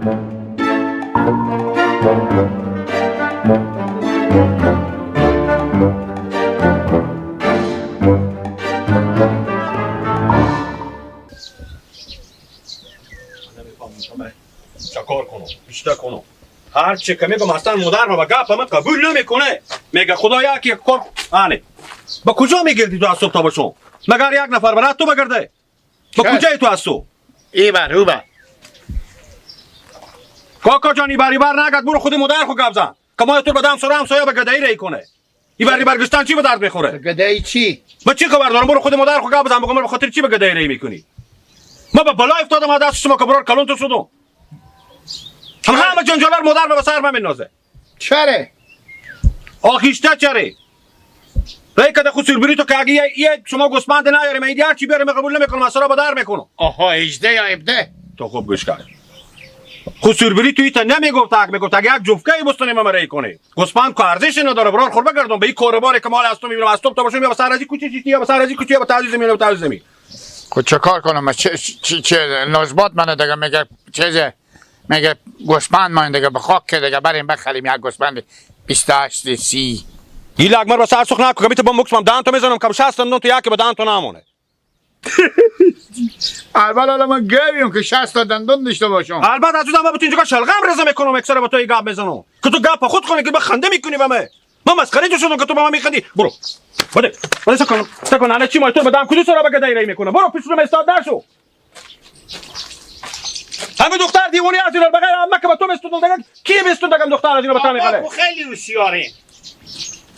چکار کنم؟ بیشتر کنم. هر چه که میگم اصلا مادر ما گپ من قبول نمیکنه. میگه خدا یکی کار آنه. با کجا میگردی تو از صبح تا بشون؟ مگر یک نفر برات تو بگرده؟ با کجای تو از تو؟ ای بر او بر. کاکا جان ایبر ایبر نگرد، برو خود مادر خو گپ زن. که ما تو بدم سر همسایه به گدایی ری کنه. ایبر ایبر گشتن چی به درد میخوره؟ گدایی چی؟ با چی خبر دارم؟ برو خود مادر خو گپ بزن بگم به خاطر چی به گدایی ری میکنی؟ ما به بلا افتادم از دست شما که برار کلون تو شدم. هم همه جنجالار مادر به سر من میندازه. چره؟ آخیشته چره؟ ری کده خود سربری تو که اگه یه شما گوسفند نیاریم ایدی هر چی بیاریم قبول نمیکنم، اصلا به در میکنم. آها 18 یا 17 تو خوب گوش کن. خود سربری توی تا نمیگفت، اگه میگفت اگه یک جفکه بستونیم ما ری کنه. گوسفند که ارزش نداره برار خور بگردم به این کارباری که مال از تو میبینم از تو تا باشم یا به سر از کوچه چیتی یا به سر از کوچه یا به تعزیز میرم تعزیز می. خب چه کار کنم؟ چه چه چه نازبات منه دیگه، میگه چیزه، میگه گوسفند من دیگه به خاک که دیگه بریم بخریم یک گوسفند 28 30. گیل اگمر با سر سخ نکن، که با مکسم دهن تو میزنم کم 60 دندون تو یکی به دهن تو نمونه. اول حالا من گویم که 60 تا دندون داشته باشم. البته از اون ما تو اینجا شلغم رزه میکنم، اکثر با تو گپ میزنم که تو گپ خود کنی که به خنده میکنی به من. من مسخره تو شدم که تو به من میخندی. برو بده بده سکن سکن الان چی ما تو بدم کدو سرا به گدایی میکنه. برو پیش رو استاد نشو. همه دختر دیوونی از اینا بغیر عمه که با تو مستون دیگه کی مستون دیگه دختر از اینا به تو میخره. خیلی هوشیاریم.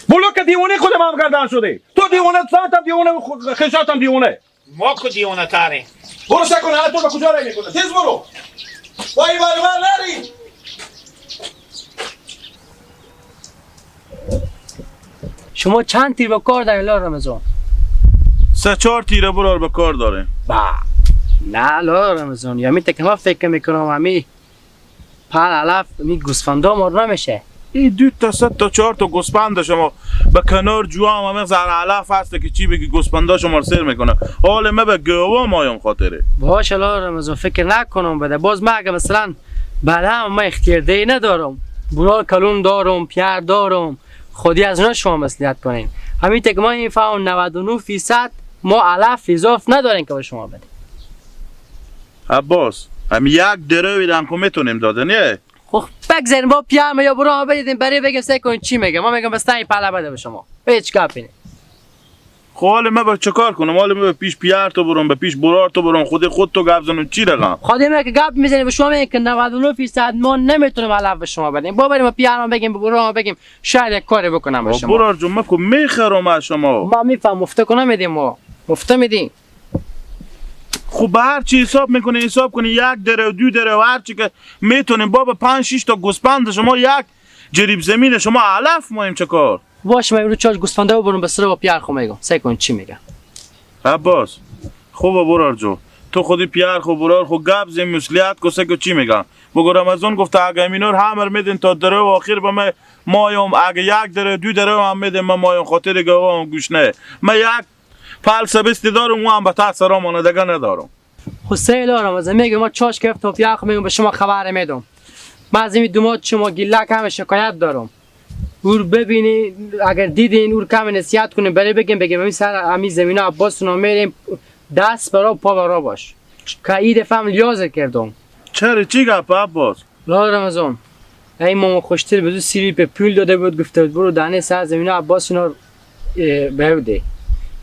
بلوک دیوونه خودم هم گردن شده. تو دیوونه سانتم دیوونه خشاتم دیوونه. ما کو دیوونه تریم. برو سکن الان تو به کجا رای میکنه؟ تیز برو. وای وای وای نری. شما چند تیر به کار دارین لال رمضان؟ 3-4 تیره برار به کار داریم. با نه لال رمضان، یا می که ما فکر میکنم همی پل علف می گوسفندا مار نمیشه. این 2 تا 3 تا 4 تا گوسفند شما به کنار جوام همه زر علف هست که چی بگی گوسفندا شما رو سیر میکنه. حال ما به گاوا مایم خاطره. باشه لال رمضان فکر نکنم بده. باز ما اگه مثلا بعد ما اختیار دی ندارم، برار کلون دارم، پیر دارم، خودی از اونا شما مسئولیت کنین. همین تک ما این فهم 99% ما علف اضاف نداریم که به شما بدیم. عباس هم یک دروی هم که میتونیم داده نه؟ خب بگذاریم با پیام یا برو بدیدیم برای بگیم سعی کن چی میگه. ما میگم بس این پله بده به شما. هیچ گپی نه. خب حالا من با چه کار کنم؟ حالا من به پیش پیر تو برم، به پیش برار تو برم، خود تو گپ زنم چی رقم؟ خود ما که گپ میزنیم به شما میگه که 99% ما نمیتونیم علف به شما بدیم. با بریم پیرم بگیم، برو بگیم شاید یک کاری بکنم به شما. برار جون ما که میخرم از شما. ما میفهم مفته کنم میدیم، ما مفته میدیم. خب به هر چی حساب میکنی حساب کنی، یک دره دو دره و هر چی که میتونیم بابا 5-6 تا گوسفند شما یک جریب زمین شما علف مایم چه کار؟ باشه من امروز چارج گوسفندا ببرم به سر با پیر خو میگم سعی کن چی میگم. عباس خوبه برار جو تو خودی پیر خو برار خو گپ زی مسئولیت کو سه چی میگم. بگو رمضان گفته اگه اینور همر میدین تا دره و آخر به من مایم، اگه یک دره دو دره هم میدین من مایم خاطر گوام گوش نه. من یک پلسه بستی دارم و هم به تحت سرام دیگه ندارم. حسین رمضان میگه ما چاش گرفت تا پیر خو میگم به شما خبر میدم. من از این دومات شما گیلک هم شکایت دارم. اور ببینی اگر دیدین اور کم نصیحت کنیم برای بگیم همین سر همین زمینه عباس نو میریم دست برا پا برا باش که این دفعه هم لیازه کردم. چرا چی گپ عباس؟ لا رمضان این ماما خوشتر به دو سیری به پول داده بود گفته بود برو دهنه سر زمینه عباس اینا بده.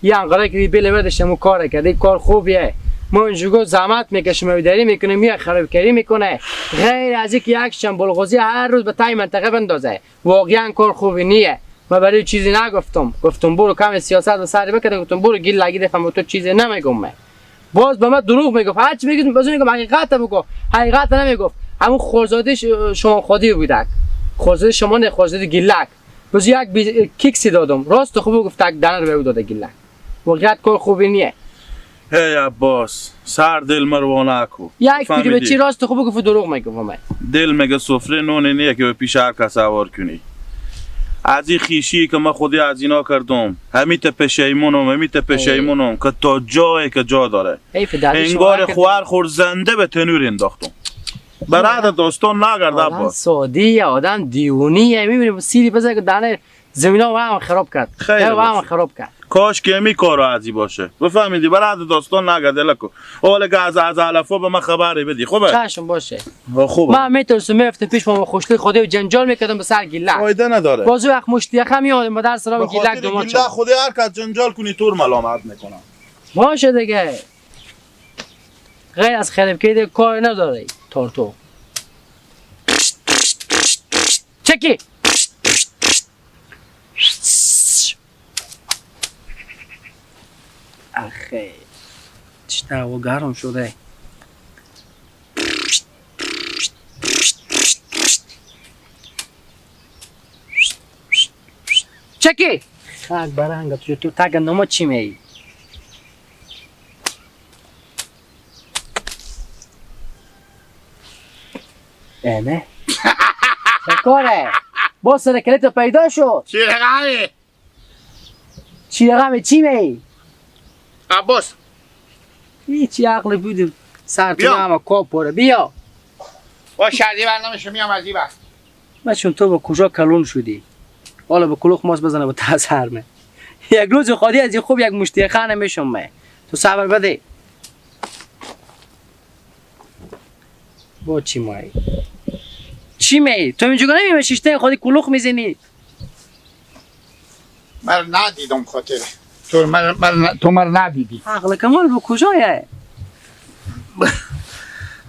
یه انقدر که بیل برداشتم و کار کرد، کار خوبیه. ما اینجوری زحمت میکشیم و داری میکنیم یا خرابکاری میکنه غیر از اینکه یک شم بلغوزی هر روز به تای منطقه بندازه. واقعا کار خوبی نیه. ما برای چیزی نگفتم، گفتم برو کم سیاست و سر بکن، گفتم برو گیل لگی دفعه تو چیزی نمیگم. من باز به من دروغ میگفت، هر چی میگم باز میگم حقیقت بگو، حقیقت نمیگفت. همون خورزاده شما خودی بودک، خورزاده شما نه، خورزاده گیلک. باز یک کیکسی دادم راست خوب گفت تک دانه رو به او داده گیلک. واقعا کار خوبی نیه. هی عباس سر دل مروانه کو یک پیری به چی راست خوب گفت دروغ میگه. من دل میگه سفره نون نیه که به پیش هر کس سوار کنی. از این خیشی که من خودی از اینا کردم همیت پشیمونم، همیت پشیمونم که تا جایی که جا داره انگار خوار خور زنده به تنور انداختم. برات داستان نگرد عباس. سادیه آدم دیوونیه میبینی سیری بزنه که دانه زمینا هم خراب کرد. خیلی هم خراب کرد. کاش که می کارو ازی باشه. بفهمیدی برات داستان نگرد لکو. اول که از علفا به من خبری بدی. خوبه؟ چشم باشه. خوبه. من میترسم میرفتم پیش ماما خوشلی خودی و جنجال میکردم به سر گیلک. فایده نداره. بازو وقت مشتی خم میادم با در سرام گیلک دوما گیلک خودی هر کس جنجال کنی تور ملامت میکنم. باشه دیگه. غیر از خراب کار نداره تارتو. چکی. آخه چه هوا گرم شده. چکی. خاک برانگ تو تاگ نمو چی می؟ نه چه کاره؟ باز سر کلیت پیدا شد. چی رقمی؟ چی رقمی چی می؟ عباس هیچی عقل بود سر تو هم کاپ پره. بیا با شردی برنامه میام از این بس. من چون تو با کجا کلون شدی؟ حالا با کلوخ ماست بزنه با تسرمه. یک روز خادی از این خوب یک مشتی خانه میشم من. تو صبر بده. با چی مایی؟ چی می؟ تو اینجا نمیمی شیشته خودی کلوخ میزنی؟ من ندیدم خاطره. تو من ندیدی. عقل کمال با کجایه؟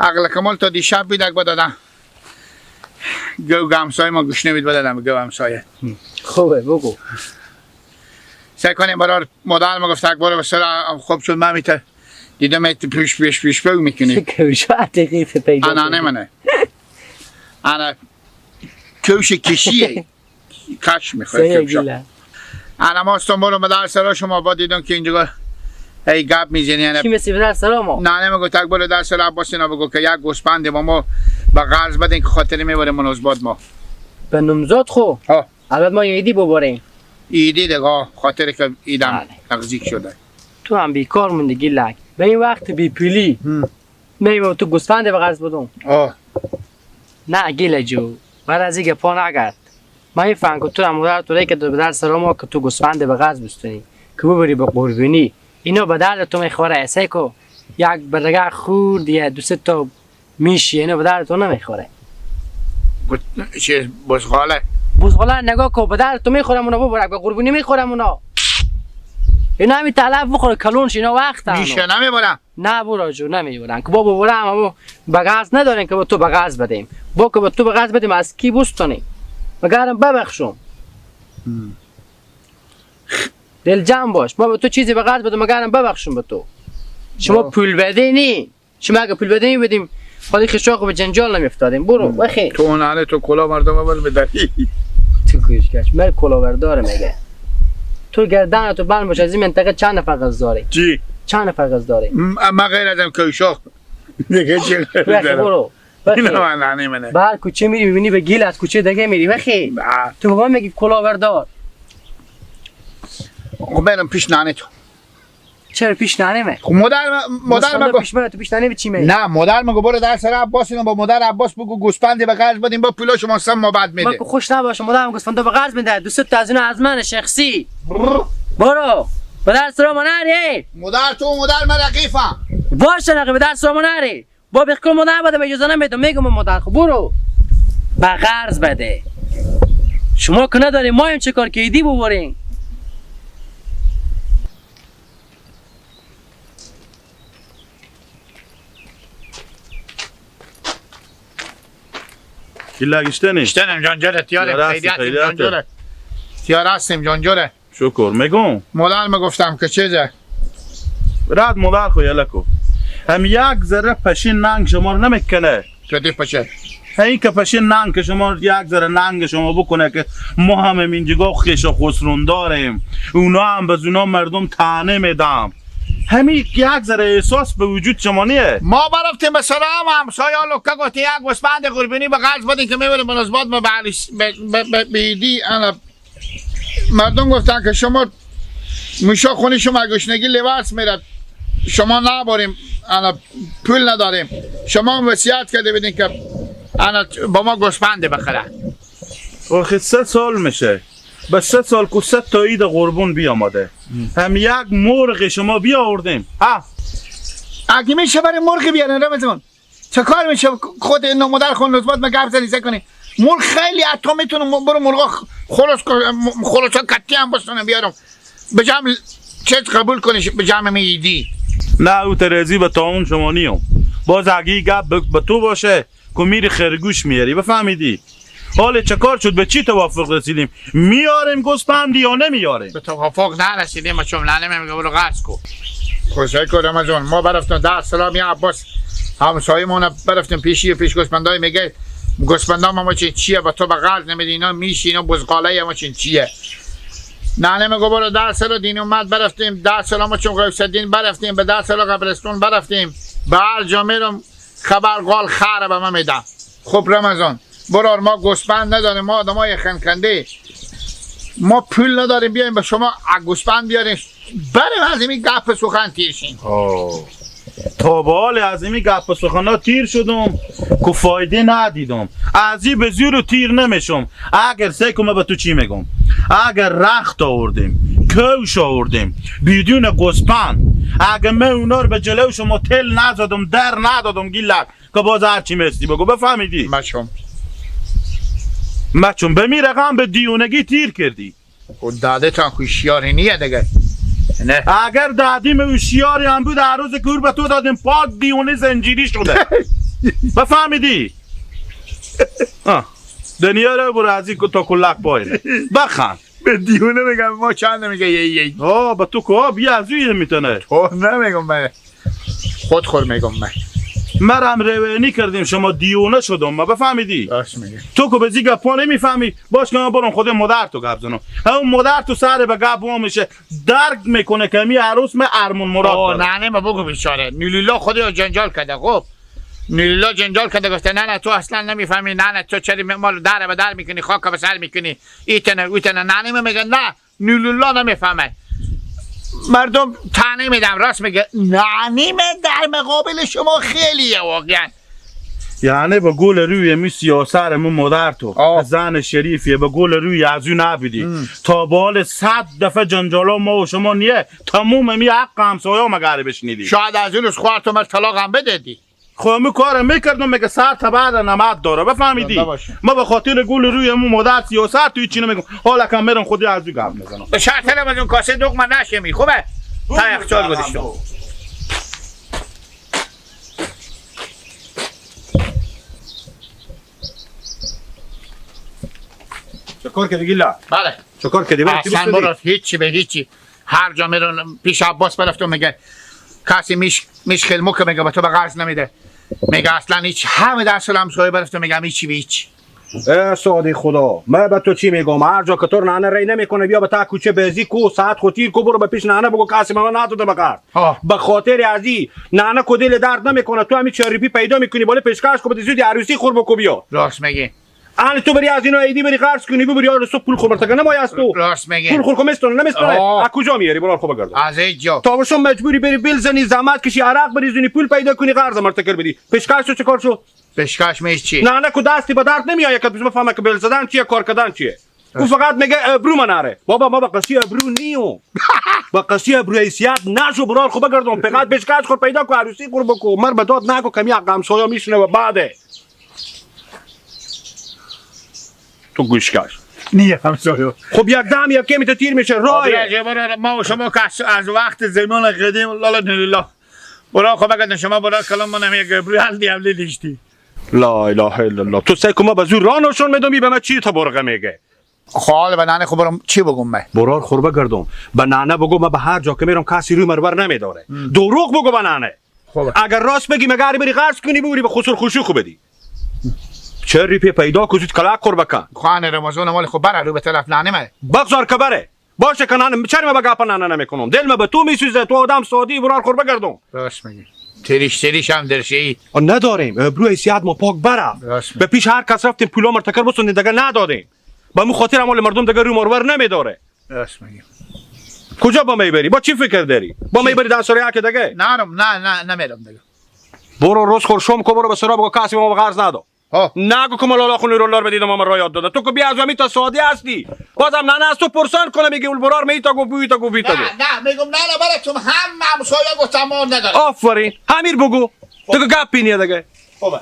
عقل کمال تا دیشب بیدک با دادم. گو همسایه ما گوش نمید بدادم گو همسایه. خوبه بگو. سعی کنیم برای مادر ما گفت اکبر به سر خوب شد من میته دیدم پیش پیش پیش بگو میکنی. کجا عتیقی پیدا؟ انا نمنه. انا کوش کشیه. کش میخواد کوشا. انا ماستم برو به سرا شما با دیدم که اینجا ای گپ میزنی. کی مثل در سرا ما؟ نه نمیگو تک برو در سرا عباس اینا بگو که یک گوسفند با ما با قرض بدین که خاطر میبره مناسبات ما. به نمزاد خو. ها. البته ما ایدی ببریم. ایدی دیگه خاطر که ایدم تغذیه شده. تو هم بیکار موندی لک. به این وقت بی پولی. میبرم تو گوسفند به قرض بدم. آه. نه گیله جو. بعد از اینکه پا نگرد. من میفهم که تو هم مادر تو که به در سرا ما که تو گوسفند به قرض بستونی که ببری به قربانی. اینا به درد تو میخوره. سیکو یک برگه خورد یه دو سه تا میشی اینا به درد تو نمیخوره. چه بزغاله؟ بزغاله نگاه کو به درد تو میخورم اونا ببرک به قربانی میخورم اونا. اینا همین تلف بخوره کلونش اینا وقت میشه نمیبرم. نه برو جو نمیبرن که بابا برم اما بغاز ندارن که با تو بغاز بدیم. با که با تو بغاز بدیم از کی بستونی؟ مگرم ببخشم. دل جمع باش. ما به تو چیزی به قرض بدم مگرم ببخشم به تو. شما پول بده نی. شما اگه پول بده بدیم خودی خشاق به جنجال نمیافتادیم. برو بخیر. تو اون تو کلا مردم اول بدهی. تو کوچکش من کلاوردار میگه. تو گردن تو بند باش از این منطقه چند نفر قرض داری؟ چی؟ چند نفر قرض داری؟ ما غیر ازم کوشاق. دیگه چی دارم؟ برو. اینو من نمی‌مونه. بعد کوچه میری میبینی به گیل از کوچه دیگه میری بخیر. تو بابا میگی کلاوردار. خب برم پیش ننه تو. چرا پیش ننه من؟ خب مادر مگو پیش من تو پیش ننه چی می؟ نه مادر مگو برو در سر عباس اینو با مادر عباس بگو گوسفند به قرض بدیم با پولا شما سم ما بعد میده. من که خوش نباشه مادرم گوسفند به قرض میده دو سه تا از اینا از من شخصی. برو به در سر ما نری. مادر تو مادر من رقیفم. باشه رقیب در سر ما نری. با بخکل مادر بده اجازه نمیدم میگم مادر خب برو به قرض بده. شما که نداریم ما هم چه کار کیدی ببریم. گیلک اشتنم جانجره تیاره خیریت جانجره تیاره هستیم جانجره. شکر میگم مادر میگفتم که چیزه رد مادر خو یلکو هم یک ذره پشین ننگ شما رو نمیکنه. چطور پشه؟ این که پشین ننگ که شما یک ذره ننگ شما بکنه که ما هم اینجا خیش و خسرون داریم اونا هم به اونا مردم طعنه میدم. همین یک ذره احساس به وجود شما نیه. ما برفتیم به سرام همسایه لکه گفت یک گوسفند قربانی به قرض بدین که میبریم مناسبات ما به انا مردم گفتن که شما موشا خونی شما گشنگی لباس میرد شما نباریم انا پول نداریم، شما وصیت کرده بودین که انا با ما گوسفند بخره. آخه 3 سال میشه، به 3 سال که 3 تا عید قربون بیامده، هم یک مرغ شما بیاوردیم. ها اگه میشه برای مرغ بیارن رمضان چه کار میشه؟ خود اینو مادر خون نسبت ما گپ زنی کنی. مرغ خیلی عطا میتونه برو مرغ خلاص خلاصا کتی هم بسونه بیارم به جمع چیز قبول کنی به جمع میدی. نه او ترازی به تاون شما نیم. باز اگه گپ به تو باشه که میری خرگوش میاری، بفهمیدی؟ حالا چه کار شد؟ به چی توافق رسیدیم؟ میاریم گوسفندی یا نمیاریم؟ به توافق نرسیدیم. چون نه میگه برو قرض کو. خوشای کو رمضان ما برفتیم 10 سلام یا عباس همسایه‌مون برفتیم پیشی پیش گوسفندای، میگه گوسفندا ما چه چیه با تو به قرض نمیدی، اینا میشی اینا بزغاله ما چه چیه. نه میگه برو 10 سال دین اومد برفتیم 10 سال ما چون غیوث الدین برفتیم به 10 سال قبرستون برفتیم، به هر جا میرم خبر قال خره به من میدم. خب رمضان برار ما گوسفند نداریم، ما آدمای خنکنده، ما پول نداریم بیایم به شما گوسفند بیاریم بریم از این گپ سخن تیر شیم. تا به حال از این گپ سخن تیر شدم که فایده ندیدم، از این به زور تیر نمیشم. اگر سه به تو چی میگم، اگر رخت آوردیم کوش آوردیم بدون گوسفند، اگر من اونا رو به جلو شما تل نزدم در ندادم گیلک که باز هرچی مستی بگو، بفهمیدی؟ مچم به می رقم به دیونگی تیر کردی. خود داده تا هوشیاری نیه دیگه. نه اگر دادیم هوشیاری هم بود هر روز کور به تو دادیم پاک دیونه زنجیری شده. بفهمیدی؟ دنیا رو برو از این تا کلک پایینه بخند. به دیونه میگم ما چند میگه یه یه. آه به تو که بیا از اوی میتونه. تو نمیگم من خود خور میگم من. مرم روینی کردیم شما دیونه شدم ما، بفهمیدی؟ راست میگه. تو که به زی گپا نمیفهمی، باش که من برم خود مادر تو گپ زنم. همون مادر تو سر به گپ میشه درک میکنه که می عروس من ارمون مراد داره. نه نه ما بگو بیچاره نیلیلا خودش جنجال کرده. خب نیلیلا جنجال کرده گفته نه نه تو اصلا نمیفهمی، نه نه تو چرا مال در به در میکنی خاک به سر میکنی ایتنه اوتنه. نه نه میگه نه نیلیلا نمیفهمه. مردم تنه میدم راست میگه. نه در مقابل شما خیلیه واقعا. یعنی به گول روی می سیاسر مو مادر تو زن شریفیه، به گول روی از او نبیدی تا بال 100 دفعه جنجالا ما و شما نیه تموم می حق همسایه مگر بشنیدی. شاید از اون روز خوارت تو طلاق هم بدیدی. خب می کار میکردم میگه سر تا بعد نمد داره، بفهمیدی؟ ما به خاطر گول روی مو مادر سیاست تو هیچ نمیگم. حالا کم میرم خودی از او گپ میزنم. به شرط از اون کاسه دوغ من نشمی. خوبه تا یخچال گذاشتم. چه کار کردی گیلا؟ بله چه کار کردی؟ اصلا برات هیچی به هیچی. هر جا میرم پیش عباس برفتم میگه کسی میش خلمو که میگه به تو به قرض نمیده، میگه اصلا هیچ. همه در سال همسایه برفتم میگم هیچی به هیچ. ای سادی خدا من به تو چی میگم؟ هر جا که تو نانه ری نمیکنه بیا به تا کوچه بزی کو ساعت خطیر کو برو به پیش نانه بگو کسی من نداده به قرض. به خاطر ازی نانه کو دل درد نمیکنه، تو همین چریپی پیدا میکنی بالا پیشکش کو بده زودی عروسی خور بکو بیا. راست میگی. الان تو بری از اینا ایدی بری قرض کنی ببری یارو صبح پول خور مرتکه نمای از تو. راست میگی. پول خور کمستون نمیستونه. از کجا میاری برو خو بگرد؟ از اینجا. تا باشم مجبوری بری بیل زنی زحمت کشی عرق بریزونی پول پیدا کنی قرض مرتکه بدی. پیشکش تو چه کار شد؟ پیشکش میش چی؟ نه نه کو دستی به درد نمیایه که بفهمه که بیل زدن چیه کار کردن چیه. او فقط میگه ابرو من نره. بابا ما با قصی ابرو نیو. با قصی ابرو حیثیت نشو برار خو بگردم فقط پیشکش خور پیدا کو عروسی خور بکو. مر به داد نگو کمی همسایه میشنه و بعده تو گوش کش نیه همسایه. خب یک دم یک کمی تیر میشه راه. ما و شما که از وقت زمان قدیم لالا لالا برا خب بگردن شما برا کلام من یک ابرو حل دیابلی دیشتی. لا اله الا الله. تو سعی کن ما به زور راه نشون میدم به من چی تا برقه میگه. خال به ننه خب برام چی بگم من؟ برار خور بگردم به ننه بگو من به هر جا که میرم کسی روی مرور نمیداره. دروغ بگو به ننه. اگر راست بگی مگر بری قرض کنی ببری به خسر خوشو خو بدی. چه ریپی پیدا کو زود کلاک خور بکن. خانه رمضان مال خب بره رو به طرف ننه من. بگذار که بره. باشه که ننه چرا ما به گپ ننه نمیکنم؟ دل ما به تو میسوزه تو آدم سادی برار خور بگردم. راست میگی. تریش تریش هم درشی نداریم. ابرو حیثیت ما پاک بره. به پیش هر کس رفتیم پولا مرتکر بسوندیم دیگه ندادیم. به مو خاطر مال مردم دیگه رو مارور نمیداره. راست میگی. کجا با میبری؟ با چی فکر داری؟ با میبری در سر که دیگه؟ نرم، نه نه، نمیرم دیگه. برو روز خور شم کو، برو به سرا بگو کسی ما قرض نداد. ها. نگو که ملالا خونی رولار بدیدم ما را یاد داده. تو که بیا از تا سعودی هستی. بازم نه نه از تو پرسان کنه میگه اول برار می تا گفت بوی تا گفت تا نه نه، میگم نه نه، براتون هم همسایه گفتم ما نداره. آفرین، همیر بگو. تو که گپی نیه دیگه. خوبه.